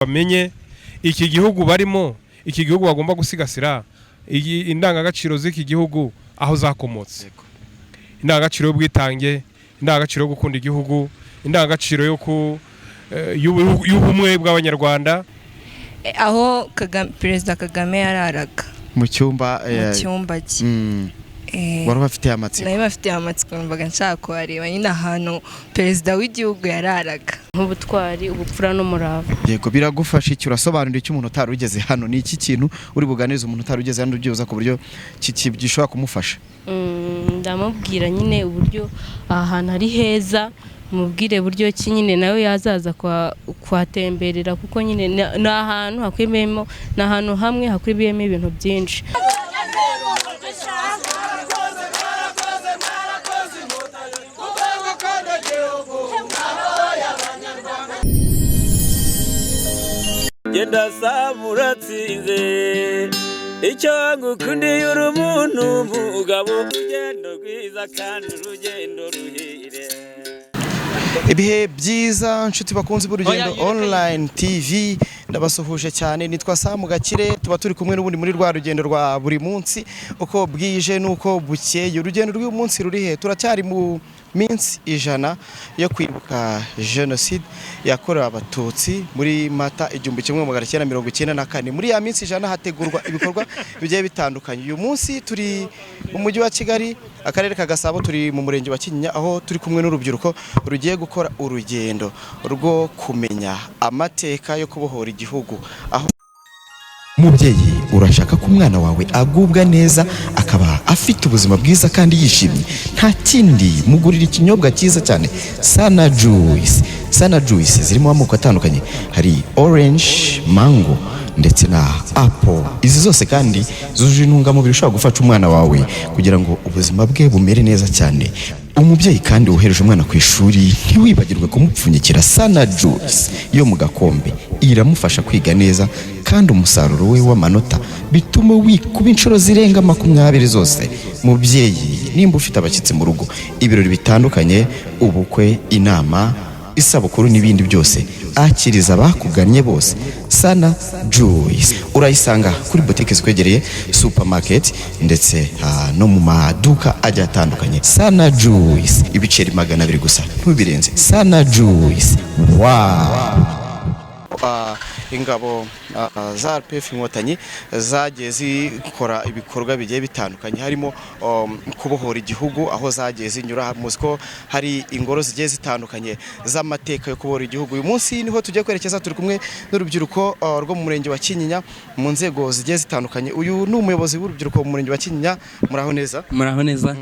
Bamenye iki gihugu barimo, iki gihugu bagomba gusigasira, indangagaciro z'iki gihugu aho zakomotse: indangagaciro y'ubwitange, indangagaciro yo gukunda igihugu, indangagaciro y'ubumwe bw'Abanyarwanda. Aho Perezida Kagame yararaga. Mu cyumba. Mu cyumba cye. Wari ubafitiye amatsiko? Nari bafitiye amatsiko, numvaga nshaka kuhareba nyine, ahantu perezida w'igihugu yararaga. Nk'ubutwari, ubupfura n'umurava. Yego, biragufasha iki? Urasobanura icyo umuntu utari ugeze hano? Ni iki kintu uri buganirize umuntu utari ugeze hano byibuza ku buryo gishobora kumufasha? Ndamubwira nyine uburyo aha hantu ari heza, mubwire buryo ki nyine nawe yazaza kuhatemberera, kuko nyine ni ahantu hakwibiyemo, ni ahantu hamwe hakwibiyemo ibintu byinshi. Genda saba uratsinze, icyo ngukundiye uri umuntu mugabo, urugendo rwiza kandi urugendo ruhire. Ibihe byiza, nshuti bakunzi b'Urugendo Online TV, ndabasuhuje cyane. Nitwa Samu Gakire, tuba turi kumwe n'ubundi muri rwa rugendo rwa buri munsi, uko bwije n'uko bukeye. Urugendo rw'uyu munsi ruri he? Turacyari mu minsi 100 yo kwibuka Jenoside yakorewe Abatutsi muri Mata 1994. Muri ya minsi 100 hategurwa ibikorwa bigiye bitandukanye. Uyu munsi turi mu Mujyi wa Kigali, Akarere ka Gasabo, turi mu Murenge wa Kinyinya, aho turi kumwe n'urubyiruko rugiye gukora urugendo rwo kumenya amateka yo kubohora igihugu aho. Mubyeyi, urashaka ko umwana wawe agubwa neza, akaba afite ubuzima bwiza kandi yishimye? Nta kindi, mugurira ikinyobwa cyiza cyane, Sana Juice. Sana Juice zirimo amoko atandukanye, hari orange, mango ndetse na apple. Izi zose kandi zujuje intungamubiri ushobora gufasha umwana wawe kugira ngo ubuzima bwe bumere neza cyane. Umubyeyi kandi wohereje umwana ku ishuri, ntiwibagirwe kumupfunyikira Sana Juice yo mu gakombe. Iramufasha kwiga neza kandi umusaruro we w'amanota bituma wikuba inshuro zirenga 20 zose. Mubyeyi, nimba ufite abashyitsi mu rugo, ibirori bitandukanye, ubukwe, inama, isabukuru n'ibindi byose, akiriza abakugannye bose Sana Juice. Urayisanga kuri botike zikwegereye, supermarket ndetse no mu maduka agiye atandukanye. Sana Juice, ibiceri 200 gusa, ntubirenze. Sana Juice, wow! Ingabo za RPF Inkotanyi zagiye zikora ibikorwa bigiye bitandukanye, harimo kubohora igihugu, aho zagiye zinyura. Muzi ko hari ingoro zigiye zitandukanye z'amateka yo kubohora igihugu. Uyu munsi niho tugiye kwerekeza. Turi kumwe n'urubyiruko rwo mu Murenge wa Kinyinya mu nzego zigiye zitandukanye. Uyu ni umuyobozi w'urubyiruko mu Murenge wa Kinyinya. Muraho neza? Muraho neza.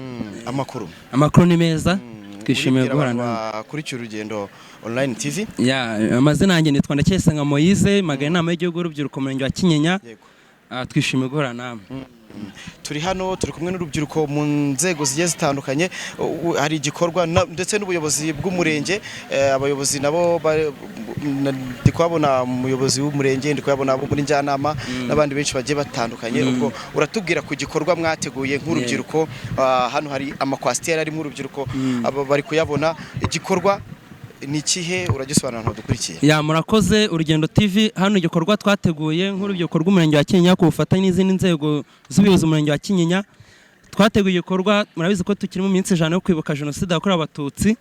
Amakuru? Amakuru ni meza, twishimiye Uribwira guhura abantu nawe. bakurikiye Urugendo Online TV. Ya, amazina yanjye nitwa Ndacyayisenga Moise, magana inama y'igihugu y'urubyiruko mu Murenge wa Kinyinya. Twishimiye guhura namwe. Turi hano, turi kumwe n'urubyiruko mu nzego zigiye zitandukanye. Hari igikorwa ndetse n'ubuyobozi bw'umurenge, abayobozi nabo ndi kuhabona umuyobozi w'umurenge, ndi kuhabona abo muri njyanama n'abandi benshi bagiye batandukanye. Ubwo uratubwira ku gikorwa mwateguye nk'urubyiruko. Hano hari amakwasiteri arimo urubyiruko, aba bari kuyabona. Igikorwa ni ikihe? Uragisobanura abantu badukurikiye. Ya, murakoze Urugendo TV. Hano igikorwa twateguye nk'urubyiruko rw'Umurenge wa Kinyinya ku bufatanye n'izindi nzego z'ubuyobozi mu Murenge wa Kinyinya, twateguye igikorwa. Murabizi ko tukiri mu minsi 100 yo kwibuka Jenoside yakorewe Abatutsi.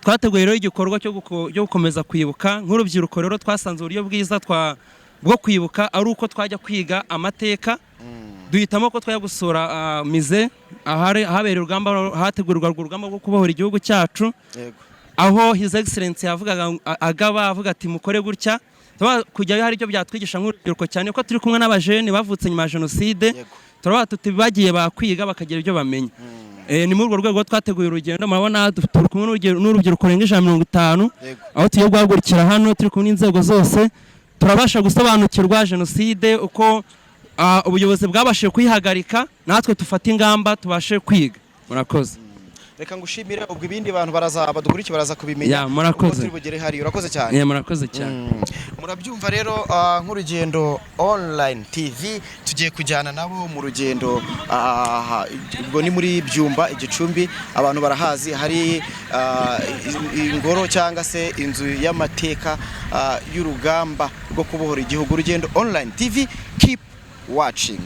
Twateguye rero igikorwa cyo gukomeza kwibuka nk'urubyiruko. Rero twasanze uburyo bwiza bwo kwibuka ari uko twajya kwiga amateka. Duhitamo ko twajya gusura musée ahari ahabereye urugamba, hategurwaga urugamba rwo kubohora igihugu cyacu, aho His Excellence yavugaga, agaba avuga ati: "Mukore gutya." Tuba kujyayo hari ibyo byatwigisha nk'urubyiruko, cyane ko turi kumwe n'abajene bavutse nyuma ya jenoside. Turavuga tuti bagiye bakwiga bakagira ibyo bamenya. Ni muri urwo rwego twateguye urugendo. Murabona turi kumwe n'urubyiruko rurenga 150, aho tugiye guhagurukira hano turi kumwe n'inzego zose. Turabasha gusobanukirwa jenoside, uko ubuyobozi bwabashije kuyihagarika, natwe dufate ingamba tubashe kwiga. Murakoze. Reka ngushimire. Ubwo ibindi bantu baraza badukurikiye baraza kubimenya Ya, murakoze. ubwo turi bugere hariya. Urakoze cyane. Murakoze cyane. Murabyumva rero, nk'Urugendo Online TV tugiye kujyana nabo mu rugendo. Ubwo ni muri Byumba, Igicumbi, abantu barahazi, hari ingoro cyangwa se inzu y'amateka. mateka y'urugamba rwo kubohora igihugu. Urugendo Online TV, keep watching.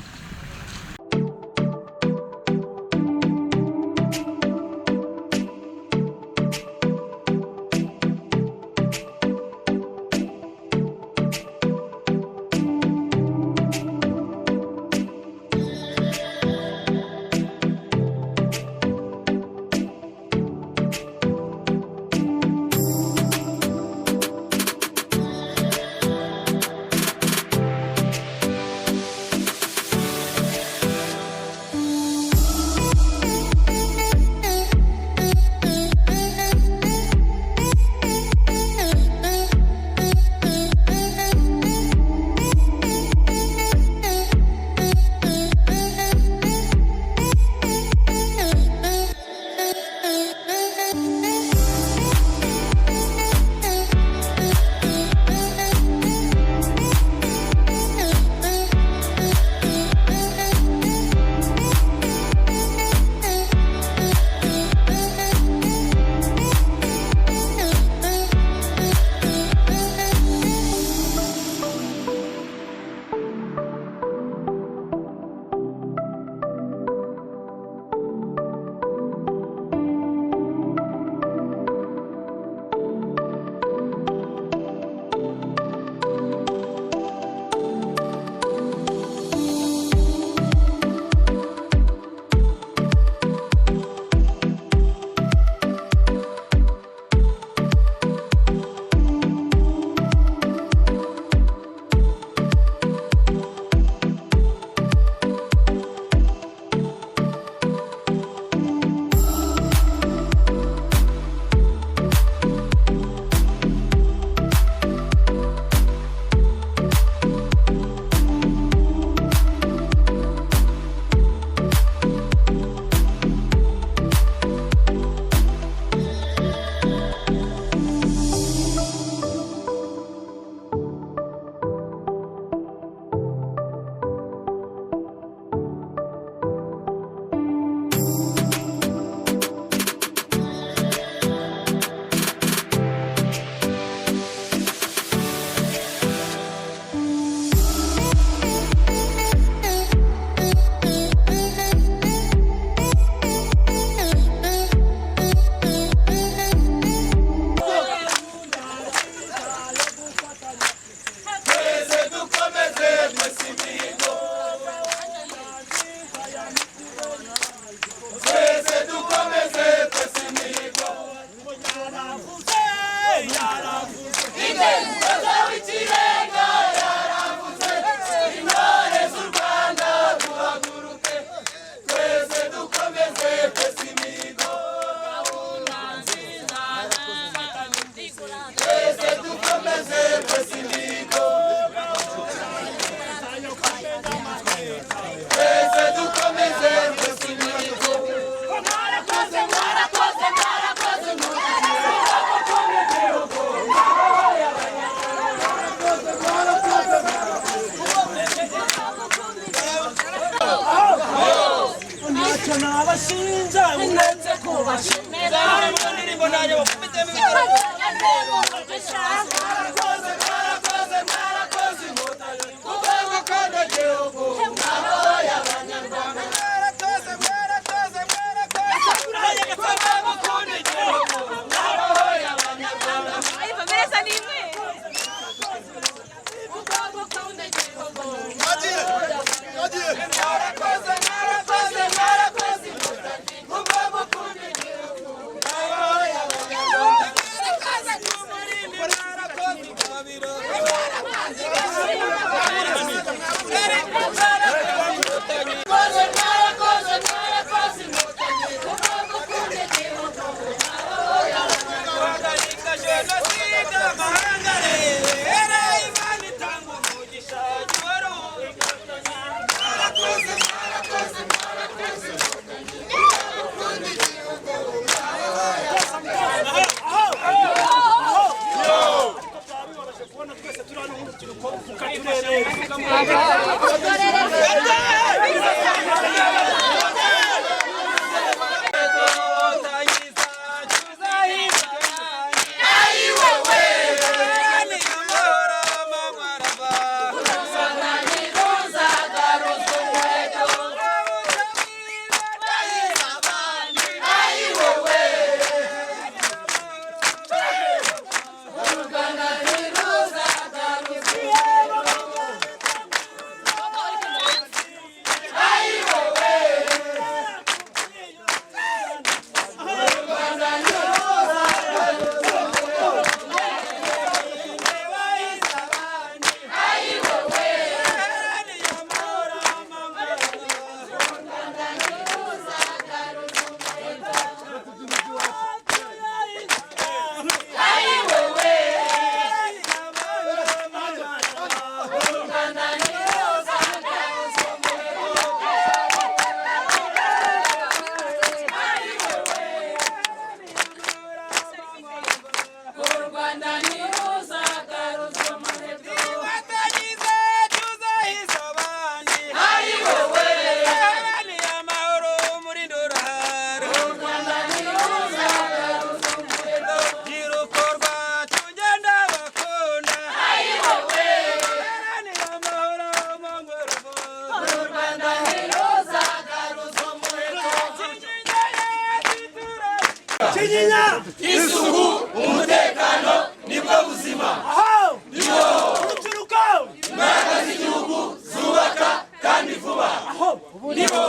Kinyinya, isuku, umutekano nibwo buzima. Aho urubyiruko, imbaraga z'igihugu zubaka kandi vuba. Aho nibo.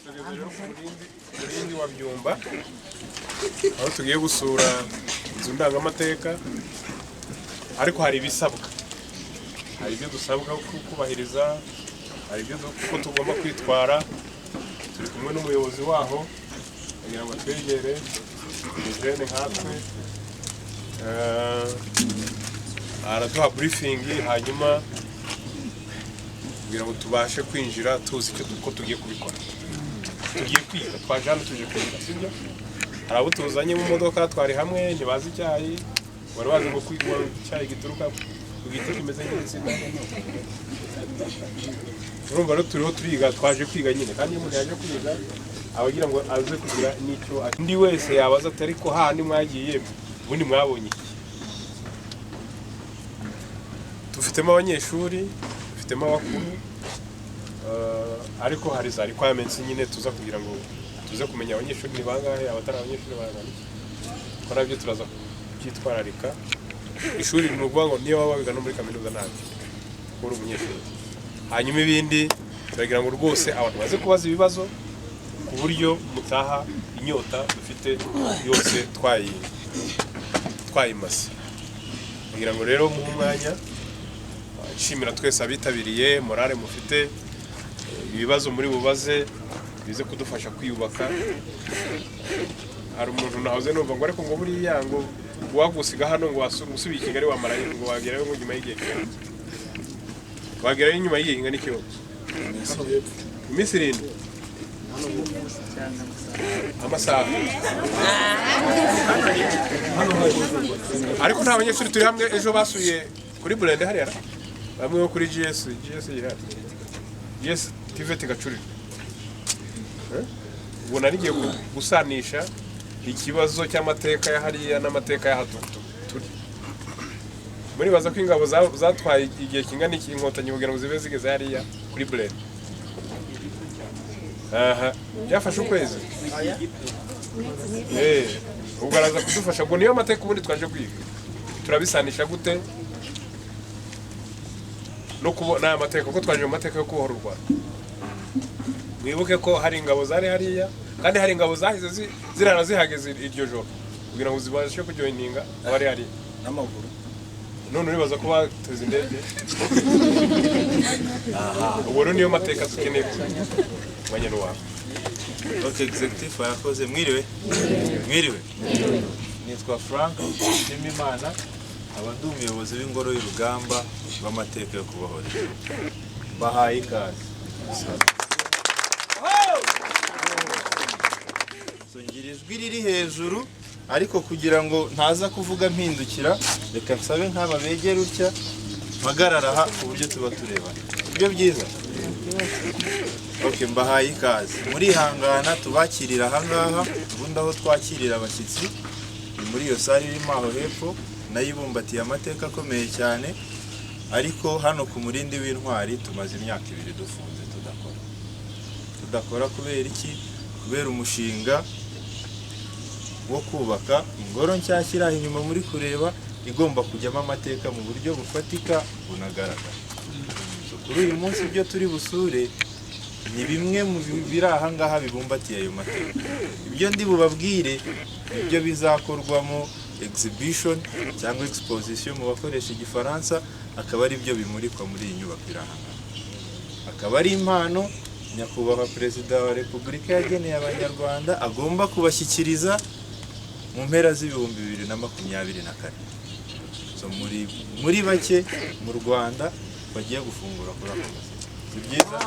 Tugeze rero ku murindi wa Byumba, aho tugiye gusura inzu ndangamateka, ariko hari ibisabwa, hari ibyo dusabwa kubahiriza, hari ibyo uko tugomba kwitwara. Turi kumwe n'umuyobozi waho kugira ngo twegere umujene nkatwe, araduha briefing, hanyuma kugira ngo tubashe kwinjira tuzi icyo uko tugiye kubikora. Tugiye kwiga, twaje hano tuje kwiga, sibyo? Hari abo tuzanye mu modoka twari hamwe ntibazi icyayi, wari bazi ngo kwiga icyayi gituruka ku giti kimeze nk'insina. Urumva rero turiho turiga, twaje kwiga nyine, kandi iyo umuntu yaje kwiga aba agira ngo aze kugira n'icyo undi wese yabaza ati ariko hahandi mwagiye ubundi mwabonye iki? Dufitemo abanyeshuri, dufitemo abakuru, ariko hari za requirements nyine tuza kugira ngo tuze kumenya abanyeshuri ni bangahe, abatari abanyeshuri barangana iki, ko nabyo turaza kubyitwararika. Ishuri ni ukuvuga ngo niyo waba wiga no muri kaminuza ntabyo uri umunyeshuri. Hanyuma ibindi turagira ngo rwose abantu baze kubaza ibibazo ku buryo mutaha inyota dufite yose twayimaze. Kugira ngo rero muhe umwanya, nshimira twese abitabiriye, morale mufite, ibibazo muri bubaze bize kudufasha kwiyubaka. Hari umuntu nahoze numva ngo ariko ngo buriya ngo wagusiga hano ngo usubiye i Kigali wamarayo, ngo wagerayo ngo nyuma y'igihe kingana iki? Wagerayo nyuma y'igihe kingana iki? Iminsi 7, amasaha. Ariko nta banyeshuri turi hamwe ejo basuye kuri Burende hariya, bamwe bo kuri GS ihari, GS TVET Gacuriro. Ubwo nari ngiye gusanisha ikibazo cy'amateka ya hariya n'amateka y'aha turi. Muribaza ko ingabo zatwaye igihe kingana iki inkotanyi kugira ngo zibe zigeze hariya kuri Burende? Aha byafashe ukwezi. Ubwo araza kudufasha, ubwo niyo mateka ubundi twaje kwiga. Turabisanisha gute no kubona aya mateka, kuko twaje mu mateka yo kubohora u Rwanda. Mwibuke ko hari ingabo zari hariya, kandi hari ingabo zahize zirara zihageze iryo joro kugira ngo zibashe kujoininga abari hariya n'amaguru. None uribaza ko bateze indege? Aha, ubwo rero niyo mateka dukeneye kumenya. Mwanya ni wawe. Okay, executive yakoze. Mwiriwe. Mwiriwe. Nitwa Frank Nshimimana, aba ndi umuyobozi w'ingoro y'urugamba rw'amateka yo kubohora. Bahaye ikaze. So ngira ijwi riri hejuru, ariko kugira ngo ntaza kuvuga mpindukira, reka nsabe nk'aba begera utya mpagarara aha ku buryo tuba turebana. Ibyo byiza. Okay, mbahaye ikaze. Murihangana tubakirira aha ngaha, ubundi aho twakirira abashyitsi ni muri iyo sare irimo aho hepfo, nayo ibumbatiye amateka akomeye cyane. Ariko hano ku murindi w'intwari tumaze imyaka 2 dufunze tudakora. Tudakora kubera iki? Kubera umushinga wo kubaka ingoro nshyashya iri aho inyuma muri kureba, igomba kujyamo amateka mu buryo bufatika bunagaragara. So, kuri uyu munsi ibyo turi busure ni bimwe mu biri aha ngaha bibumbatiye ayo mateka. Ibyo ndi bubabwire nibyo bizakorwamo exhibition cyangwa exposition mu bakoresha igifaransa, akaba ari byo bimurikwa muri iyi nyubako iri aha ngaha. Akaba ari impano Nyakubahwa Perezida wa Repubulika yageneye Abanyarwanda, agomba kubashyikiriza mu mpera z'2024. So muri bake mu Rwanda bagiye gufungura kuri ako gaseke. Si byiza?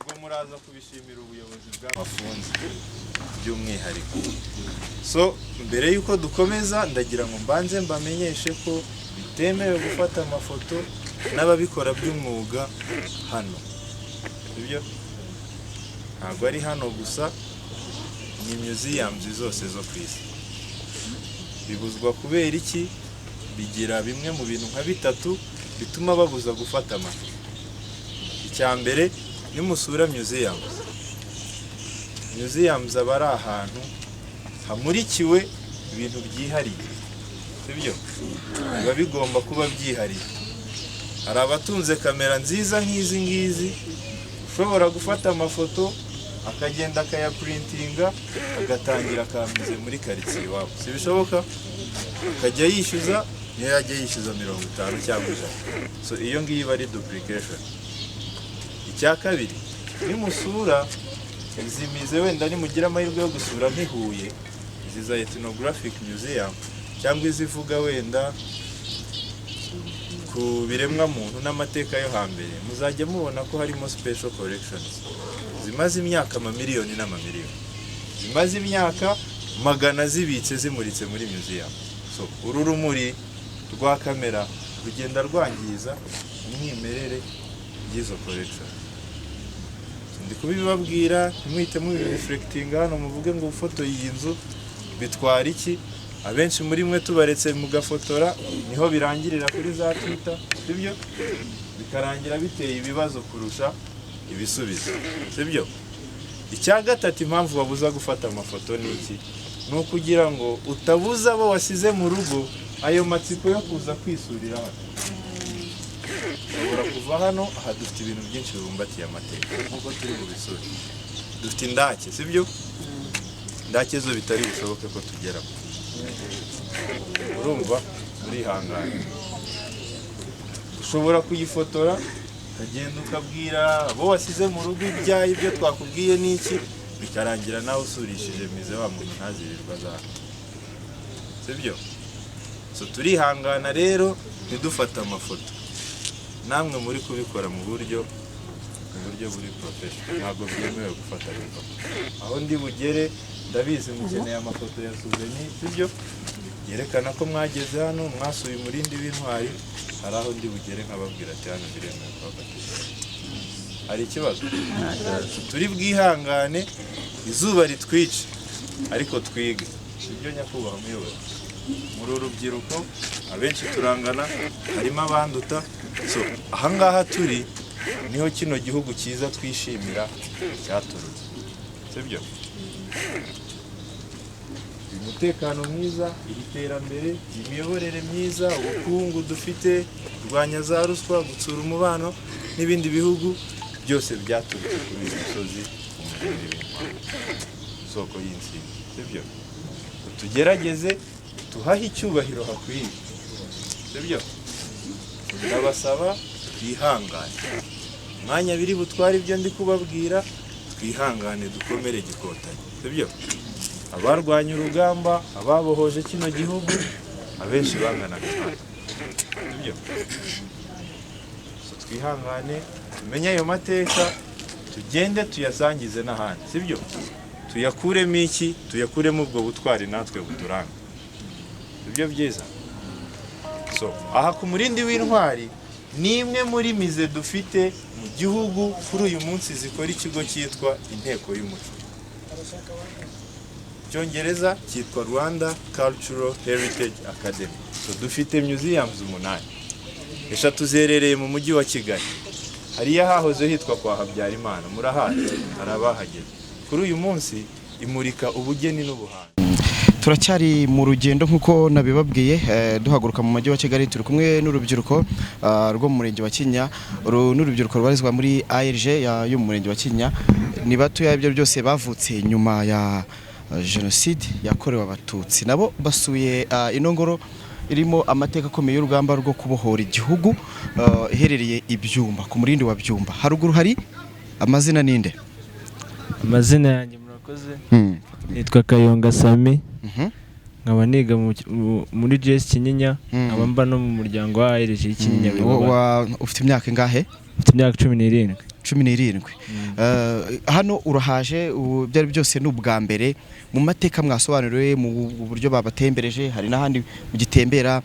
Ubwo muraza kubishimira ubuyobozi bw'abafunze by'umwihariko. So mbere yuko dukomeza ndagira ngo mbanze mbamenyeshe ko bitemewe gufata amafoto n'ababikora by'umwuga hano. Sibyo? Ntabwo ari hano gusa, ni museums zose zo ku isi. Bibuzwa kubera iki? Bigira bimwe mu bintu nka bitatu bituma babuza gufata amafoto. Icya mbere Nimusura museums, museums aba ari ahantu hamurikiwe ibintu byihariye, sibyo? Biba bigomba kuba byihariye. Hari abatunze kamera nziza nk'izi ngizi, ushobora gufata amafoto akagenda akayaprintinga, agatangira akamize muri karitsiye iwabo. Si bishoboka? Akajya yishyuza, niyo yajya yishyuza 50 cyangwa 100. So iyo ngiyo iba ari duplication. Icya kabiri, nimusura izi musée, wenda nimugira amahirwe yo gusura nk'i Huye, izi za ethnographic museum cyangwa izivuga wenda ku biremwa muntu n'amateka yo hambere, muzajya mubona ko harimo special collections zimaze imyaka amamiliyoni n'amamiliyoni, zimaze imyaka magana zibitse, zimuritse muri museum. So uru rumuri rwa kamera rugenda rwangiza umwimerere by'izo collection. Ndi kubibabwira ntimwite mubireflectinga hano muvuge ngo ufotoye iyi nzu bitwara iki. Abenshi muri mwe tubaretse mugafotora, niho birangirira kuri za Twitter, sibyo? Bikarangira biteye ibibazo kurusha ibisubizo, sibyo? Icya gatatu, impamvu babuza gufata amafoto ni iki? Ni ukugira ngo utabuza abo wasize mu rugo ayo matsiko yo kuza kwisurira hano. Ushobora kuva hano, aha dufite ibintu byinshi bibumbatiye amateka nk'uko turi bubisure. Dufite indake, sibyo? Indake zo bitari bushoboke ko tugeraho, urumva urihangana. Ushobora kuyifotora ukagenda ukabwira abo wasize mu rugo ibyaye, ibyo twakubwiye n'iki, bikarangira nawe usurishije musée, wa muntu ntazirirwa azaha, sibyo? So turihangana rero ntidufate amafoto. Namwe muri kubikora mu buryo buri professional, ntabwo byemewe gufata amafoto. Aho ndi bugere ndabizi mukeneye amafoto ya souvenir, sibyo? Yerekana ko mwageze hano, mwasuye umurindi w'intwari. Hari aho ndi bugere nkababwira ati hano biremewe kuhafatisha. Hari ikibazo? Turi bwihangane, izuba ritwice, ariko twige, sibyo nyakubahwa muyobozi? Muri urubyiruko, abenshi turangana, harimo abanduta. So ahangaha turi niho kino gihugu cyiza twishimira cyaturutse, sibyo? Umutekano mwiza, iri terambere, imiyoborere myiza, ubukungu dufite, kurwanya za ruswa, gutsura umubano n'ibindi bihugu, byose byaturutse kuri uyu musozi, umurindi w'intwari, isoko y'intsinzi, sibyo? Tugerageze tuhahe icyubahiro hakwiye, sibyo? Ndabasaba twihangane umwanya biri butware ibyo ndi kubabwira, twihangane, dukomere gikotanyi, sibyo? Abarwanya urugamba, ababohoje kino gihugu, abenshi banganaga natwe, sibyo? So twihangane, tumenye ayo mateka, tugende tuyasangize n'ahandi, sibyo? Tuyakuremo iki? Tuyakuremo ubwo butwari natwe buturanga, sibyo byiza? So aha ku murindi w'intwari ni imwe muri musée dufite mu gihugu kuri uyu munsi zikora ikigo cyitwa Inteko y'Umuco, Cyongereza cyitwa Rwanda Cultural Heritage Academy. So dufite museums umunani, eshatu ziherereye mu mujyi wa Kigali, hariya hahoze hitwa kwa Habyarimana, murahazi, hari abahageze. Kuri uyu munsi imurika ubugeni n'ubuhanzi. Turacyari mu rugendo nk'uko nabibabwiye, duhaguruka mu mujyi wa Kigali, turi kumwe n'urubyiruko rwo mu murenge wa Kinyinya. Uru ni urubyiruko rubarizwa muri AERG yo mu murenge wa Kinyinya. Ni batoya, ibyo byose bavutse nyuma ya jenoside yakorewe Abatutsi. Nabo basuye ino ngoro irimo amateka akomeye y'urugamba rwo kubohora igihugu, iherereye i Byumba, ku murindi wa Byumba. Haruguru hari amazina, ninde? Amazina yanjye, murakoze, nitwa Kayonga Sami, nkaba niga muri GS Kinyinya, nkaba mba no mu muryango wa AERG Kinyinya. Ufite imyaka ingahe? Mfite imyaka 17. 17. Hano urahaje, ubu byari byose ni ubwa mbere mu mateka mwasobanuriwe mu buryo babatembereje, hari n'ahandi mugitembera.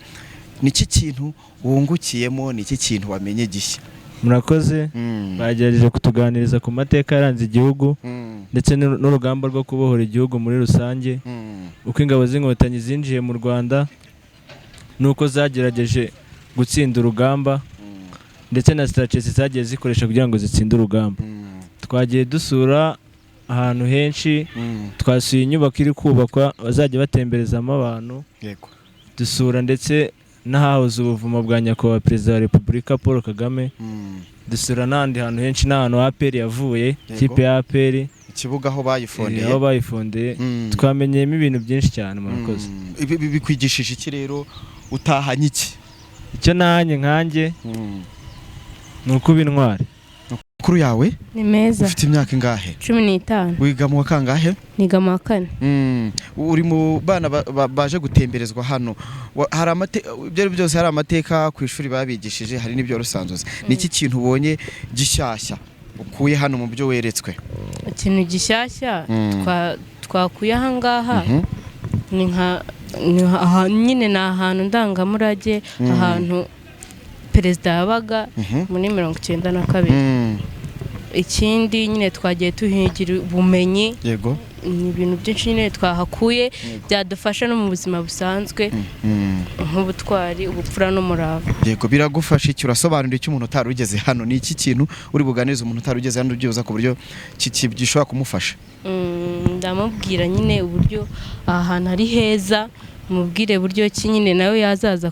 Ni iki kintu wungukiyemo? Ni iki kintu wamenye gishya? Murakoze. Bagerageje kutuganiriza ku mateka yaranze igihugu ndetse n'urugamba rwo kubohora igihugu muri rusange, uko ingabo z'Inkotanyi zinjiye mu Rwanda n'uko zagerageje gutsinda urugamba, ndetse na strategy zagiye zikoresha kugira ngo zitsinde urugamba. Twagiye dusura ahantu henshi, twasuye inyubako iri kubakwa bazajya batemberezamo abantu. Yego. Dusura ndetse n'ahahoze ubuvumo bwa Nyakubahwa Perezida wa Repubulika Paul Kagame. Dusura n'ahandi hantu henshi, n'ahantu APR yavuye, ikipe ya APR. Ikibuga aho bayifondeye. Aho bayifondeye. Twamenyeyemo ibintu byinshi cyane, murakoze. Ibi bikwigishije iki rero, utahanye iki? Icyo nahanye nkanjye ni ukuba intwari. Kuru yawe? Ni meza. Ufite imyaka ingahe? 15. Wiga mu wa kangahe? Niga mu wa kane. Uri mu bana baje gutemberezwa hano. Hari ibyo ari byose, hari amateka ku ishuri babigishije, hari n'ibyo rusanzuzi. Ni iki kintu ubonye gishyashya ukuye hano mu byo weretswe? Ikintu gishyashya twakuye aha ngaha ni nka nyine ni ahantu ndangamurage, ahantu perezida yabaga muri 92. Ikindi nyine twagiye tuhigira ubumenyi. Yego. Ni ibintu byinshi nyine twahakuye byadufasha no mu buzima busanzwe, nk'ubutwari, ubupfura n'umurava. Yego, biragufasha iki? Urasobanura icyo umuntu utari ugeze hano? Ni iki kintu uri buganirize umuntu utari ugeze hano byibuza ku buryo gishobora kumufasha? Ndamubwira nyine uburyo aha hantu ari heza, mubwire buryo ki nyine nawe yazaza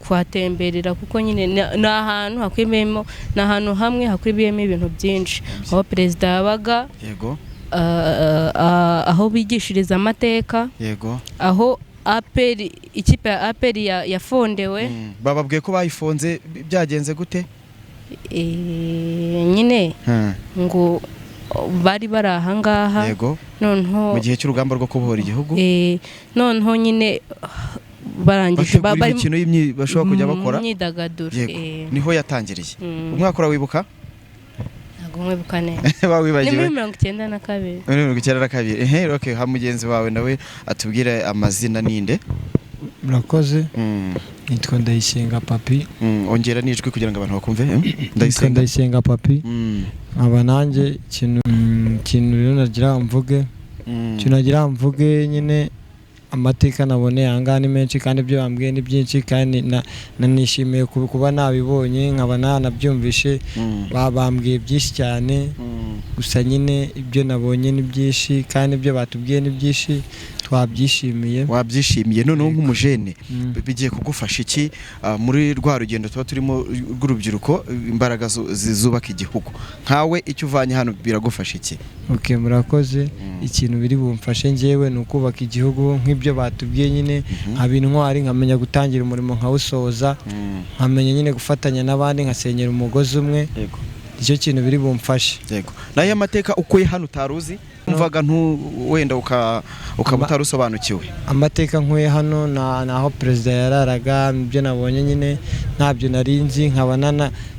kuhatemberera, kuko nyine ni ahantu hakwibiyemo, ni ahantu hamwe hakwibiyemo ibintu byinshi, aho perezida yabaga. Yego. Aho bigishiriza amateka. Yego. Aho APR, ikipe ya APR yafondewe. Bababwiye ko bayifonze byagenze gute? Nyine ngo bari bari aha ngaha. Yego. Noneho mu gihe cy'urugamba rwo kubohora igihugu. Noneho nyine barangije bategura imikino bashobora kujya bakora imyidagaduro. Niho yatangiriye. Umwaka urawibuka? Ntabwo mwibuka neza. Bawibagiwe. Ni muri 92. Muri 92. Ehe, okay, ha mugenzi wawe nawe atubwire amazina ninde? Murakoze. Nitwa Ndayisenga Papi. Ongera nijwi kugira ngo abantu bakumve. Ndayisenga. Ndayisenga Papi. Aba nanjye ikintu rero nagira mvuge. Ikintu nagira mvuge nyine, amateka naboneye aha ngaha ni menshi, kandi ibyo bambwiye ni byinshi, kandi nanishimiye kuba nabibonye, nkaba nanabyumvishe. Bambwiye byinshi cyane, gusa nyine ibyo nabonye ni byinshi, kandi ibyo batubwiye ni byinshi, twabyishimiye. Wabyishimiye. Noneho nk'umujene bigiye kugufasha iki muri rwa rugendo tuba turimo rw'urubyiruko, imbaraga zubaka igihugu? Nkawe icyo uvanye hano biragufasha iki? Okay, murakoze. Ikintu biri bumfashe njyewe ni ukubaka igihugu nk'ibyo batubwiye nyine, nkaba intwari, nkamenya gutangira umurimo nkawusoza, nkamenya nyine gufatanya n'abandi, nkasenyera umugozi umwe. Icyo kintu biri bumfashe. Yego. Nayo amateka ukuye hano utaruzi, umvaga wenda ukaba utarusobanukiwe? Amateka nkuye hano naho perezida yararaga, ibyo nabonye nyine ntabyo narinzi, nkaba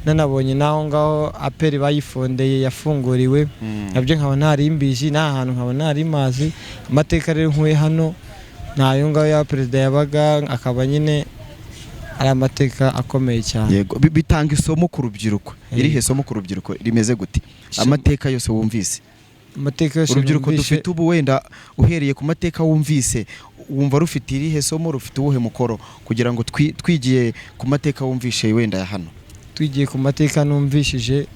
nanabonye naho ngaho APR bayifondeye yafunguriwe, nabyo nkaba ntarimbizi, nta hantu nkaba ntarimazi. Amateka rero nkuye hano nayo ngaho ya perezida yabaga, akaba nyine ari amateka akomeye cyane. Yego, bitanga isomo ku rubyiruko. Irihe somo ku rubyiruko rimeze gute? Amateka yose wumvise. Amateka yose urubyiruko dufite ubu, wenda uhereye ku mateka wumvise, wumva rufite irihe somo, rufite uwuhe mukoro kugira ngo twigiye ku mateka wumvishe wenda ya hano? Twigiye ku mateka numvishije,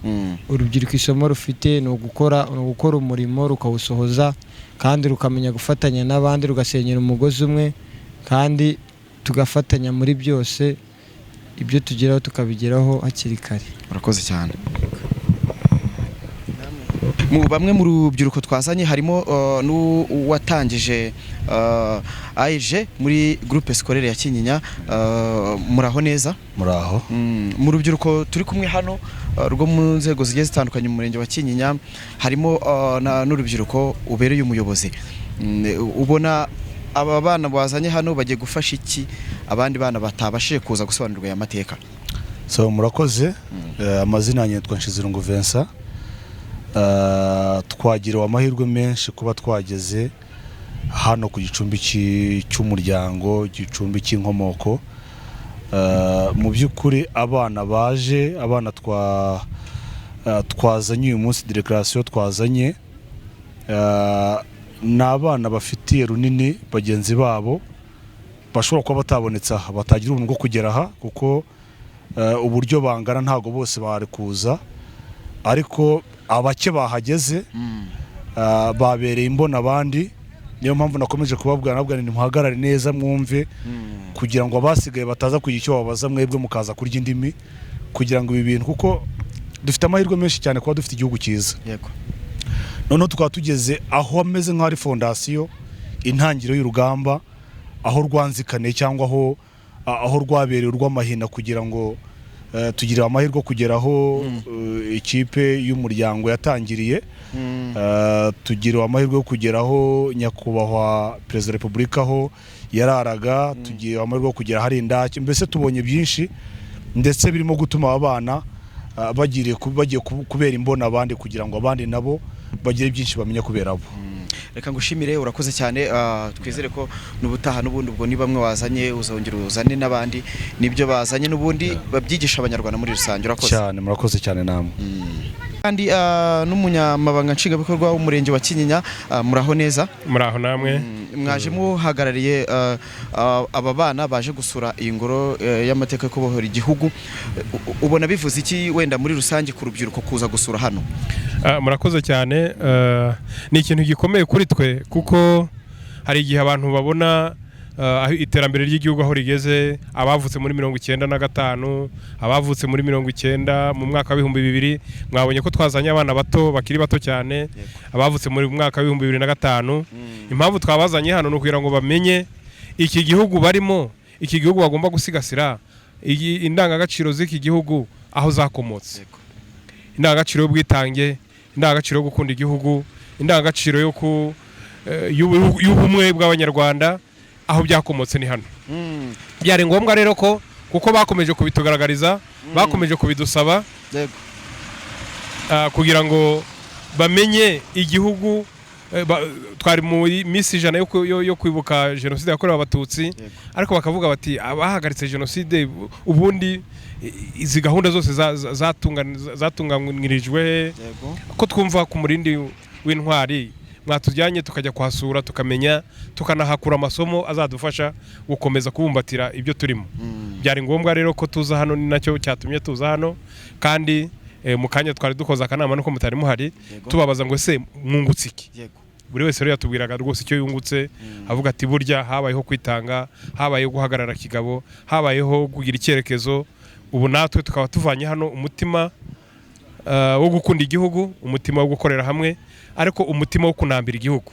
urubyiruko isomo rufite ni ugukora umurimo rukawusohoza, kandi rukamenya gufatanya n'abandi, rugasenyera umugozi umwe, kandi tugafatanya muri byose, ibyo tugeraho tukabigeraho hakiri kare. Murakoze cyane. Mu bamwe mu rubyiruko twazanye harimo n'uwatangije AEG muri groupe scolaire ya Kinyinya. Muraho neza? Muraho. Mu rubyiruko turi kumwe hano rwo mu nzego zigiye zitandukanye mu murenge wa Kinyinya, harimo n'urubyiruko ubereye umuyobozi. Ubona aba bana bazanye hano bagiye gufasha iki abandi bana batabashije kuza gusobanurwa aya mateka? So murakoze. Amazina yanjye yitwa Nshizirungu Vincent. Twagiriwe amahirwe menshi kuba twageze hano ku gicumbi cy'umuryango, gicumbi cy'inkomoko. Mu by'ukuri abana baje, abana twazanye uyu munsi, declaration twazanye, ni abana bafitiye runini bagenzi babo bashobora kuba batabonetse aha, batagira ubuntu bwo kugera aha, kuko uburyo bangana ntago bose bari kuza. Ariko abake bahageze babereye imbona abandi. Niyo mpamvu nakomeje kubabwira, nabwira nti muhagarare neza mwumve, kugira ngo abasigaye bataza kugira icyo babaza, mwebwe mukaza kurya indimi, kugira ngo ibi bintu, kuko dufite amahirwe menshi cyane kuba dufite igihugu cyiza. Noneho tukaba tugeze aho ameze nk'aho ari fondasiyo, intangiriro y'urugamba, aho rwanzikane cyangwa aho rwabereye urw'amahina, kugira ngo tugire amahirwe yo kugera aho ikipe y'umuryango yatangiriye. Tugira amahirwe yo kugera aho nyakubahwa perezida wa repubulika aho yararaga, tugira amahirwe yo kugera hari indake. Mbese tubonye byinshi, ndetse birimo gutuma aba bana bagiye kubera imbona abandi, kugira ngo abandi nabo bagire byinshi bamenya kubera bo. Reka ngushimire, urakoze cyane. Twizere ko n'ubutaha n'ubundi ubwo ni bamwe wazanye uzongera uzane n'abandi, nibyo bazanye n'ubundi babyigisha abanyarwanda muri rusange. Urakoze cyane, murakoze cyane namwe. Kandi n'umunyamabanga nshingwabikorwa w'umurenge wa Kinyinya, muraho neza? Muraho namwe. Mwaje muhagarariye aba bana baje gusura iyi ngoro y'amateka yo kubohora igihugu. Ubona bivuze iki wenda muri rusange ku rubyiruko kuza gusura hano? Murakoze cyane. Ni ikintu gikomeye kuri twe, kuko hari igihe abantu babona iterambere ry'igihugu aho rigeze, abavutse muri 95, abavutse muri 90, mu mwaka wa 2000, mwabonye ko twazanye abana bato bakiri bato cyane, abavutse muri mwaka wa 2005. Impamvu twabazanye hano ni ukugira ngo bamenye iki gihugu barimo, iki gihugu bagomba gusigasira, indangagaciro z'iki gihugu aho zakomotse, indangagaciro y'ubwitange, indangagaciro yo gukunda igihugu, indangagaciro y'ubumwe bw'abanyarwanda, aho byakomotse ni hano. Byari ngombwa rero ko, kuko bakomeje kubitugaragariza, bakomeje kubidusaba, kugira ngo bamenye igihugu. Twari mu minsi 100 yo kwibuka jenoside yakorewe abatutsi, ariko bakavuga bati abahagaritse jenoside ubundi izi gahunda zose zatunganirijwe, ko twumva ku murindi w'intwari mwatujyanye tukajya kuhasura, tukamenya, tukanahakura amasomo azadufasha gukomeza kubumbatira ibyo turimo. Byari ngombwa rero ko tuza hano, ni nacyo cyatumye tuza hano. Kandi mu kanya twari dukoze akanama nuko mutari muhari, tubabaza ngo ese mwungutse iki? Buri wese rero yatubwiraga rwose icyo yungutse, avuga ati burya habayeho kwitanga, habayeho guhagarara kigabo, habayeho kugira icyerekezo. Ubu natwe tukaba tuvanye hano umutima wo gukunda igihugu, umutima wo gukorera hamwe, ariko umutima wo kunambira igihugu.